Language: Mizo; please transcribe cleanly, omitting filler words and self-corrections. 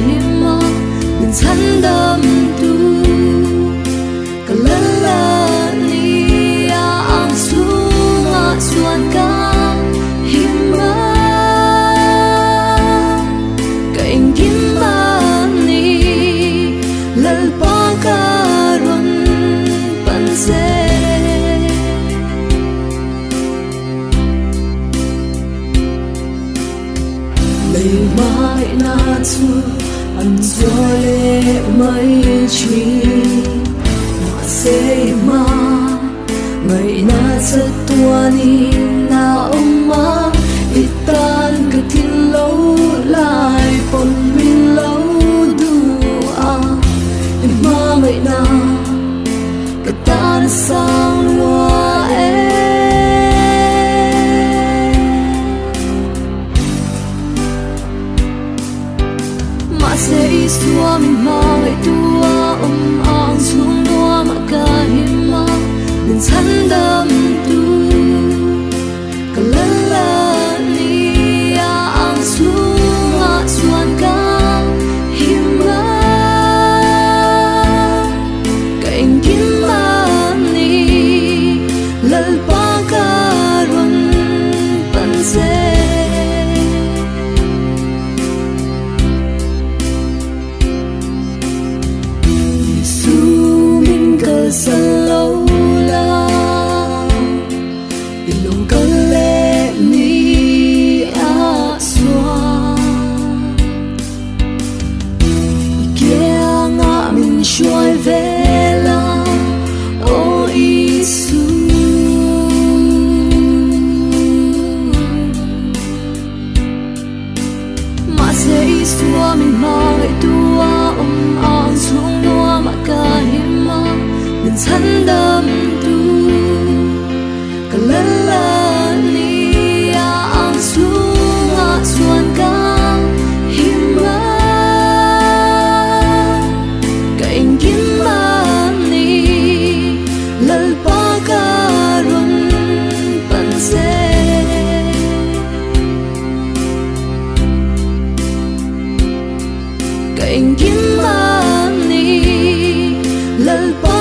hima min chhandam tu ka lalani a ang chhunga chuan ka hima ka engkim ani lalpa ka rawn pan che. Lei mai na chu an zuar leh mai thin mahse ma ngaihna chatuanin a awm a i tan ka thin lo lai pawn min lo duh a i hmangaihna ka tan a sang lua e. Mahse Isua min hmangaihtu a awm ang chhung nuamah ka him a, min chhandam tu ka lalani a ang chhungah chuan ka him a, ka engkim a ni Lalpa ka rawn pan che. Isu min kalsan lo la, i lo kal leh ni ah chuan i kiangah min hruai ve la, aw Isu. Mahse Isua min hmangaihtu a awm ang chhung nuamah ka him a, min chhandam tu ka lalani a ang chhungah chuan ka him a, ka engkim a ni Lalpa ka rawn pan che. Ka engkim a ni Lalpa.